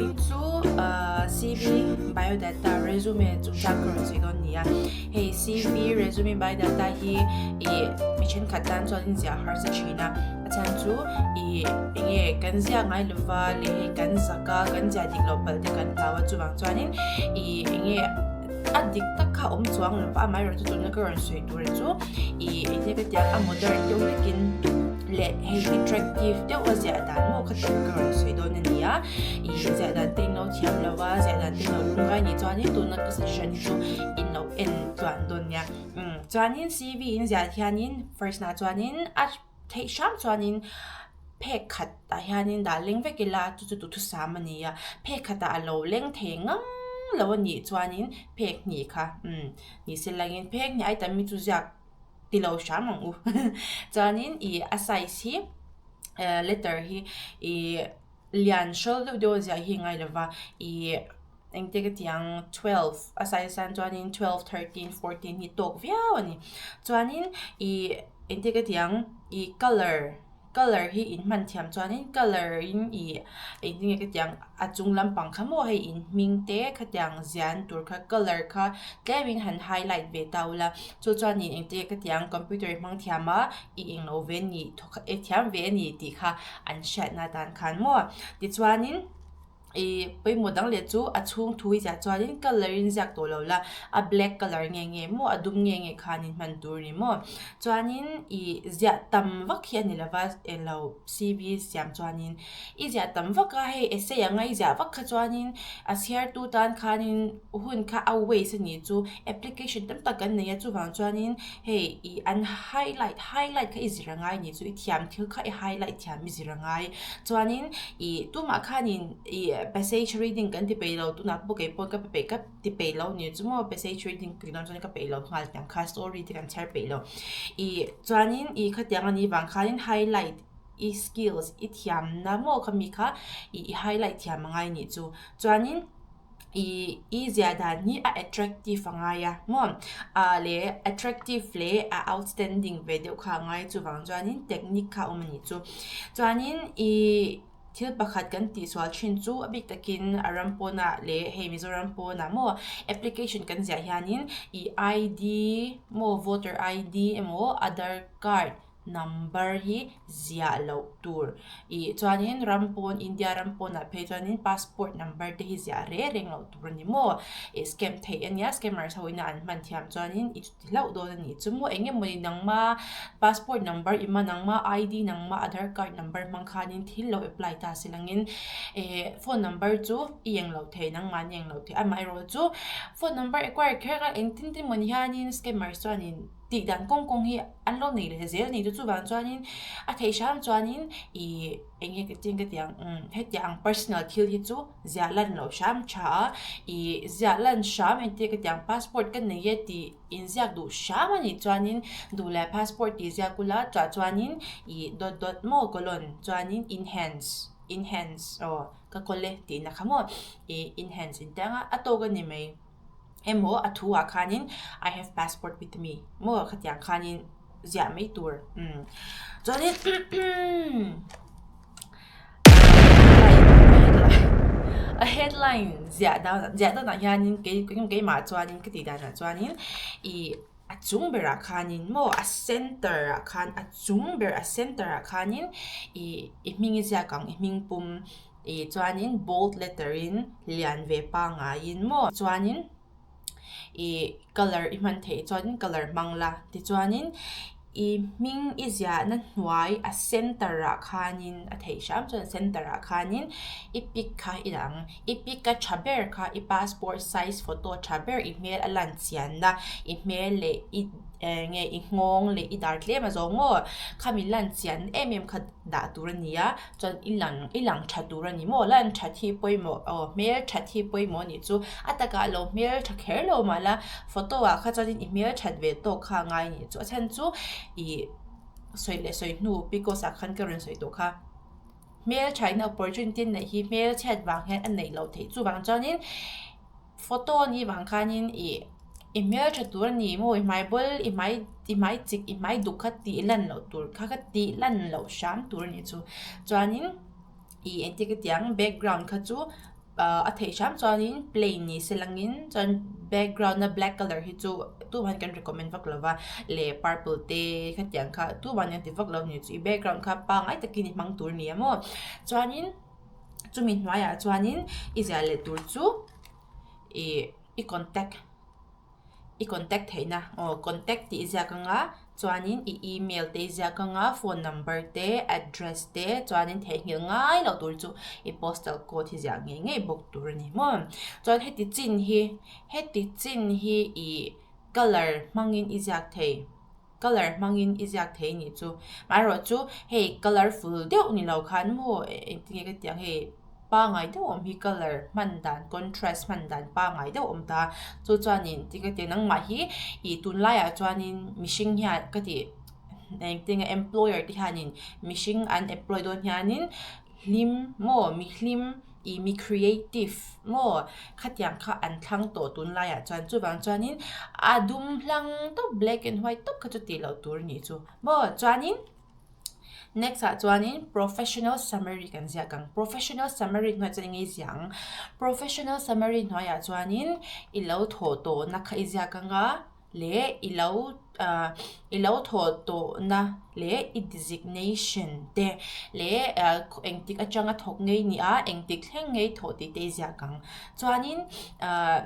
Vawiin chu CV biodata resume chungchang ka rawn sawi dawn a ni a, hei CV resume biodata hi ih mi thenkhat tan chuan in ziah harsa thin a, a chhan chu ih eng nge kan ziah ngai lova leh hei kan zak a kan ziah dik loh palh te kan hlau a chuvang chuanin ih eng nge a dik tak kha a awm chuang lova amaherawhchu tuna ka rawn sawi tur chu ih engtin ka ti ang a modern deuh hlekin leh hei attractive deuh a ziah dan maw kha tih ka rawn sawi dawn a ni a ih ziah dan te in lo thiam lo a ziah dan te in lo lungngai nih chuanin tuna ka suggestion hi chu in lo en tluan dawn nia umm chuanin C V in ziah hianin first nah chuanin a theih hram chuanin phek khat ah hianin dah leng vek ila chu chu duhthusam a ni a phek khatah a lo leng thei ngang lo a nih chuanin phek hnih kha umm ni se langin phek hnih ai tam hi chu ziak ti lo hram ang u chuanin ih a size hi eh letter hi ih lian hrawl deuh deuh a ziah hi a ngai lo va ih engte ka ti ang 12 a size tan chuanin 12 13 14 hi tawk viau a ni chuanin ih engte ka ti ang ih colour colour hi in hman thiam chuanin colour in ih engtin nge ka ti ang a chung lampang kha maw hei in hming te khatiang zian tur kha colour kha tlemin han highlight ve ta ula chu chuanin engtin nge ka ti ang computer i hmang thiam a i englo ve a ni thawk i thiam ve a ni tih kha an hriatna atan khan maw tichuanin. Ih pawimawh dang leh chu a chhung thu hi ziah chuanin colour in ziak tawh lo la a black colour nge nge maw a dum nge nge khanin hman tur a ni maw chuanin ih ziah tam vak hi a ni lova englo C V siam chuanin i ziah tam vak a hei essay anga i ziah vak kha chuanin a chhiartu tan khanin hun kha a waste a nih chu application tam tak kan nei a chuvang chuanin hei ih an highlight highlight kha i zir a ngai a nih chu i thiam thil kha i highlight thiam i zir a ngai chuanin. Ih tumah khanin ih passage reading kan ti peih lo tunah pawh kei pawh ka pe peih ka ti peih lo ni chu maw passage reading tih dawn chuan ka peih lo nghal tiang kha story te kan chhiar peih lo ih chuanin ih khatiang anih vang khanin highlight i skills i thiamna maw khami kha ih i highlight thiam angai anih chu chuanin. Ih i ziah dan hi a attractive a ngai a maw ah leh attractive leh a outstanding ve deuh kha a ngai chuvang chuanin technique kha a awm a nih chu chuanin ih thil pakhat kan tihsual thin chu a bik takin a ram pawnah leh hei Mizoram pawnah maw application kan ziah hianin ih I D maw voter I D emaw aadhar card number hi ziah loh tur ih chuanin ram pawn India ram pawnah phei chuanin passport number te hi ziah reng reng loh tur a ni maw ih scam theih a nia scammers ho ina an hman thiam chuanin i chuti hlauh dawn a nih chu maw eng emawni nangma passport number ema nangma I D nangma aadhar card number hmang khanin thil lo apply ta se langin eh phone number chu i eng lo thei nangmahni eng lo thei amaherawh chu phone number acquire kher kha engtin tin mawni hianin scammers chuanin. Tih dan kawng kawng hi an lo nei leh zel a ni chu chuvang chuanin a theih hram chuanin ih eng nge ka tin ka ti ang umm hetiang ang personal thil hi chu ziah lan loh hram tha a ih ziah lan hram engtin ka ti ang passport ka nei e tih inziak duh hram a nih chuanin duh leh passport tih ziak ula chah chuanin ih dawt dawt maw colon chuanin enhance enhance aw ka kawl e tihna kha maw ih enhance intiang a a tawk a ni mai. Emaw a thu ah khanin I have passport with me maw khatiang khanin ziah mai tur umm chuanin a headline ziah dan ziah danah hianin kei keimah chuanin ka tih danah chuanin ih a chung berah khanin maw a center ah khan a chung ber a center ah khanin ih i hming i ziak ang i hming pum. Ih chuanin bold letter in lian ve pangaiin maw chuanin ih colour i hman theih chuanin colour hmang la tichuanin ih hming i ziahna hnuai a center ah khanin a theih hram chuan center ah khanin i pic kha i dah ang i pic a tha ber kha i passport size photo tha ber i hmel a lan chianna i hmel leh i eng nge i nghawng leh i dar tlem a zawng maw khami lan chian em em kha dah tur a ni a. Chuan i lang i lang tha tur a ni maw? Lan that hi pawimawh aw hmel that hi pawimawh a nih chu. A takah lo hmel tha kher lo mah la photo ah kha chuanin i hmel that ve tawk kha a ngai a nih chu. A chhan chu ih sawi leh sawi hnu because ah khan ka rawn sawi tawh kha. Hmel thaina opportunity a neih hi hmel chhiat vang hian a neih loh theih chuvang chuanin Photo a nih vang khanin ih i hmeltha tur a ni maw i hmai bawl i hmai i hmai chik i hmai duk kha tih lan loh tur kha kha tih lan loh hram tur a nih chu chuanin ih engtik hetiang background kha chu. A theih hram chuanin plain ni se langin chuan background a black colour hi chu tumah kan recommend vak lo va leh purple te khatiang kha tumah an ti vak lo ni chu i background kha pangngai takin i hmang tur a ni a maw chuanin chumi hnuaiah chuanin i ziah leh tur chu ih i contact. I contact theihna aw contact tih ziak anga chuanin i email te i ziak anga phone number te address te chuanin theihnghilh ngai loh tur chu i postal code hi ziah ngei ngei bawk tur a ni maw. Chuan heti chin hi heti chin hi ih colour hmangin i ziak thei colour hmangin i ziak thei a nih chu amaherawhchu hei colourful deuh ni lo khan maw engtin nge ka tih ang hei. Pangai deuh awm hi colour hman dan contrast hman dan pangai deuh awm ta chu chuanin ti ka ti nangmah hi ih tunlaiah chuanin mihring hian ka tih engtin nge employer te hianin mihring an employ dawn hianin hlim maw mi hlim ih mi creative maw khatiang kha an thlang tawh tunlaiah chuan chuvang chuanin a dum hlang tawp black and white tawp kha chu tih loh tur a nih chu maw chuanin. Next ah chuanin professional summary kan ziak ang. Professional summary hnuaiah chuan eng nge i ziah ang? Professional summary hnuaiah chuanin i lo thawh tawhna kha i ziak ang a leh i lo ah i lo thawh tawhna leh i designation te leh ah engtik atanga thawk ngei ni a engtik thleng ngei thawh tih te i ziak ang. Chuanin ah.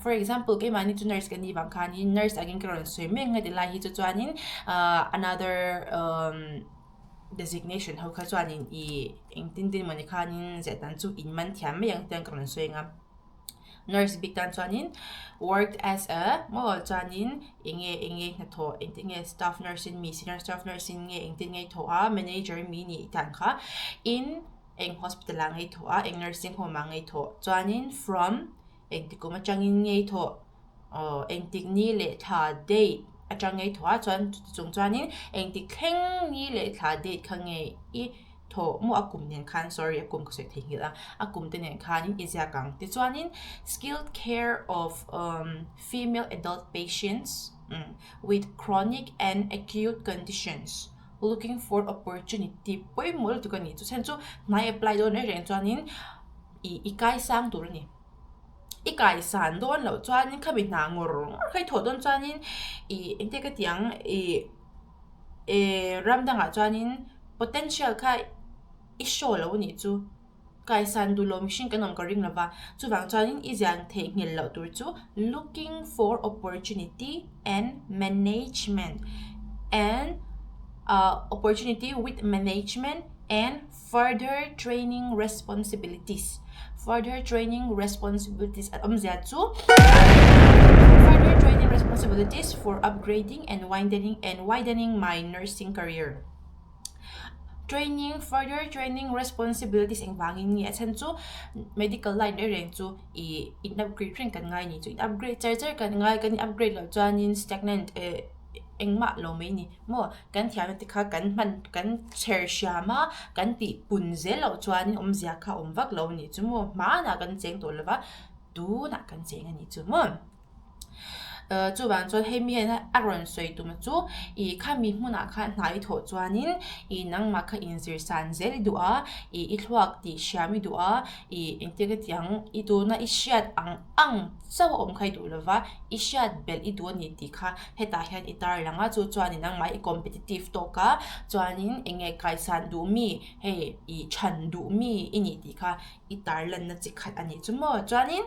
For example, keimahni chu nurse kan nih vang khanin nurse angin ka rawn sawi mek nge ti lai hi chu chuanin ah another umm designation ho kha chuanin ih engtin tin mawni khanin ziah dan chu in man thiam mai ang tiang ka rawn sawi ang a. Nurse bik tan chuanin worked as a maw chuanin eng nge eng nge hnathawh engtin nge staff nurse in mi senior staff nurse in nge engtin nge thawh a manager mi nih dan kha in eng hospital ah ngei thawh a eng nursing home ah ngei thawh chuanin from. Engtik kum atangin ngei thawh aw engtik ni leh thla date atang ngei thawh a chuan chuti chung chuanin engtik thleng ni leh thla date kha nge i thawh maw a kum nen khan sorry a kum ka sawi theihnghilh a a kum te nen khanin i ziak ang tichuanin skilled care of female adult patients with chronic and acute conditions looking for opportunity pawimawh lutuk a ni chu chhan chu hnai apply dawn reng reng chuanin ih i kaisang tur a ni. I kaisan dawn loh chuanin khami hna ngawr ngawr kha i thawh dawn chuanin ih engtia ka tih ang ih eh ram dangah chuanin potential kha i show lo a nih chu. Kaisan duh lo mihring kan awm ka ring lo va, chuvang chuanin i zian theihnghilh loh tur chu looking for opportunity and management and ah opportunity with management and Further training responsibilities Further training responsibilities a awmzia chu Further training responsibilities for upgrading and widening and widening my nursing career Training further training responsibilities engvangin nge a chhan chu medical line reng reng chu ih in upgrade reng kan ngai a ni chu in upgrade char char kan ngai kan in upgrade loh chuanin stagnant eh engmah lo mai a ni maw. Kan thiamna te kha kan hman kan chher hriam a, kan tih pun zel loh chuanin awmzia kha a awm vak lo a nih chu maw, hmanah kan cheng tawh lo va, tunah kan cheng a nih chu maw. Ahh chuvang chuan hei mi hian a rawn sawi tum chu ih khami hmunah khan hna i thawh chuanin ih nangmah kha inzir san zel i duh a, ih i thluak tih hriam i duh a, ih engtia ka tih ang i tuna i hriat ang ang chauh a awm kha i duh lo va, i hriat belh i duh a ni tih kha hetah hian i tar lang a chu chuanin nangmah i competitive tawk a chuanin eng nge kaisan duh mi hei ih chhan duh mi i nih tih kha i tar lanna chi khat a nih chu maw chuanin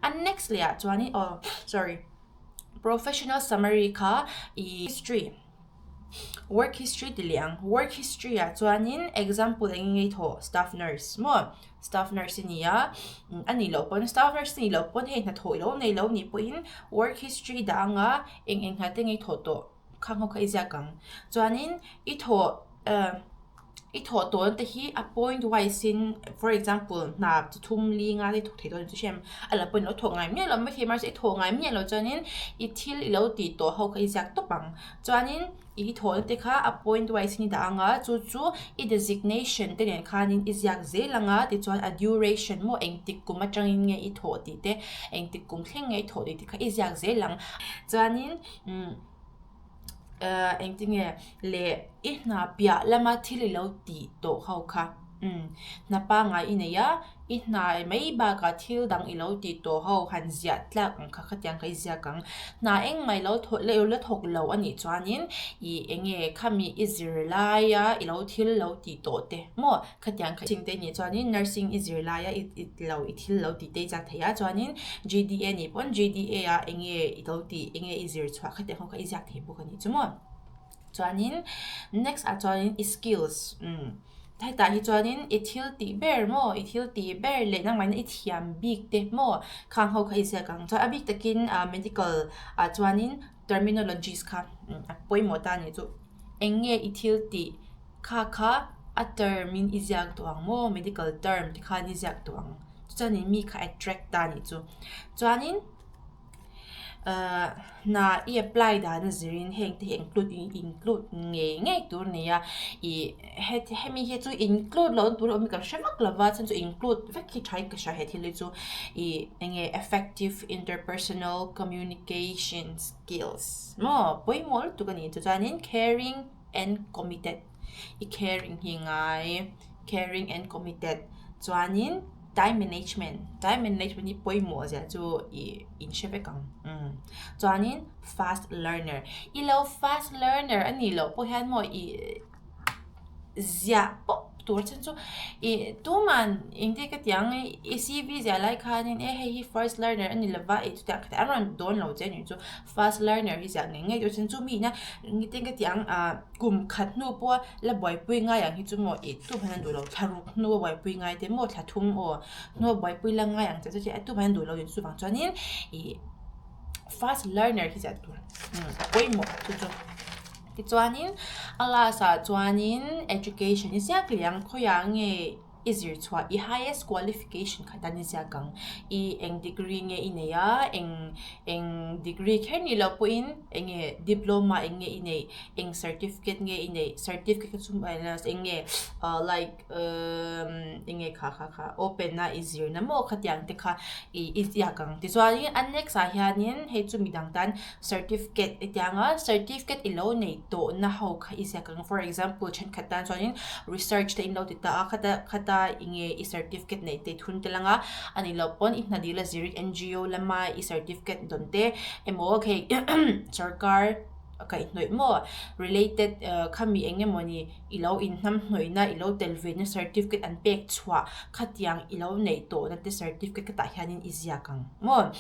a next leh ah chuanin aw sorry professional summary kha ih history work history ti leh ang work history ah chuanin example eng nge thawh staff nurse maw staff nurse i ni a a nih loh pawn staff nurse nih loh pawn hei hnathawh ilo nei lo nih pawhin work history dah anga eng eng hna te nge i thawh tawh khang ho kha i ziak ang chuanin i thawh eh i thawh tawh te hi a point wise in for example hna chi thum li nga te i thawk thei dawn chu hriat a la pawhin ilo thawk ngai miah lo maithei mahse i thawh ngai miah loh chuanin i thil ilo tih tawh ho kha i ziak tawp ang chuanin. I thawhna te kha a point wise in i dah ang a, chu chu i designation te nen khanin i ziak zel ang a, tichuan a duration maw engtik kum atangin nge i thawh tih te, engtik kum thleng nge i thawh tih te kha i ziak zel ang. Chuanin umm eh engtinge leh i hna piah lama thil i lo tih tawh ho kha. Umm hna pangngai i nei a, i hna mai bakah thil dang i lo tih tawh ho han ziah tlak ang kha khatiang kha i ziak ang. Hna engmah i lo thawh leh la thawk lo a nih chuanin ih eng nge khami i zir laia i lo thil lo tih tawh te maw khatiang kha ching te nih chuanin nursing i zir laia i i lo i thil lo tih te i ziak thei a chuanin G_D_A nih pawn G_D_A ah eng nge i lo tih eng nge i zir chhuah khatiang ho kha i ziak thei bawk a nih chu maw. Chuanin next ah chuanin i skills umm hetah hi chuanin i thil tih ber maw i thil tih ber leh nangmahni i thiam bik te maw khang ho kha i ziak ang chuan a bik takin ah medical ah chuanin terminologies kha a pawimawh ta a nih chu eng nge i thil tih kha kha a term in i ziak duh ang maw medical term te khan i ziak duh ang chuanin mi kha attract ta a nih chu chuanin. Ahh hna i apply dan a zirin heng te hi include include ngei ngei tur a ni a ih hemi hi chu include loh na tur a awm hi ka hre vak lo va chhan chu include vek hi tha in ka hria he thil hi chu ih eng nge effective interpersonal communication skills maw pawimawh lutuk a ni chu chuanin caring and committed i caring hi ngai caring and committed chuanin. Time management, Time management hi pawimawh zia chu ih in hre vek ang umm chuanin fast learner i lo fast learner a nih loh pawh hian maw ih ziah pawp tur chan chu ih tuman engtin ka ti ang i C_V ziah lai khanin e hei hi first learner a ni lova ih chutiang kha an rawn dawn lo che a nih chu fast learner hi ziah ngei ngei tur chan chu mi ina engtin ka ti ang ah. Kum khat hnu pawha la buaipui ngai ang hi chu maw ih tu hmanh an duh lo thla ruk hnua buaipui ngai te maw thla thum aw hnua buaipui la ngai ang che chu a tu hmanh an duh lo nih chuvang chuanin ih fast learner hi ziah tur a pawimawh chu chu tichuanin a last ah chuanin education hi ziak leh ang khawiah nge. I zir chhuah i highest qualification kha tan i ziak ang. I eng degree nge i nei a, eng eng degree kher ni loh pawhin eng nge diploma eng nge i neih, eng certificate nge i neih, certificate kha chu eng nge like eng nge kha kha kha open a i zirna maw khatiang te kha i i ziak ang. Tichuanin a next ah hianin hei chu midang tan certificate i ti ang a, certificate i lo neih tawhna ho kha i ziak ang. For example thenkhat tan chuanin research te in lo ti ta a khata khata eng nge i certificate neih te i thun tel ang a a nih loh pawn i hna dil a zirin N_G_O lama i certificate dawn te emaw hei sorkar kaihhnawih maw related ah khami eng emawni i lo inhnam hnawihna i lo tel ve na certificate an pek chhuah khatiang i lo neih tawhna te certificate khatah hianin i ziak ang maw.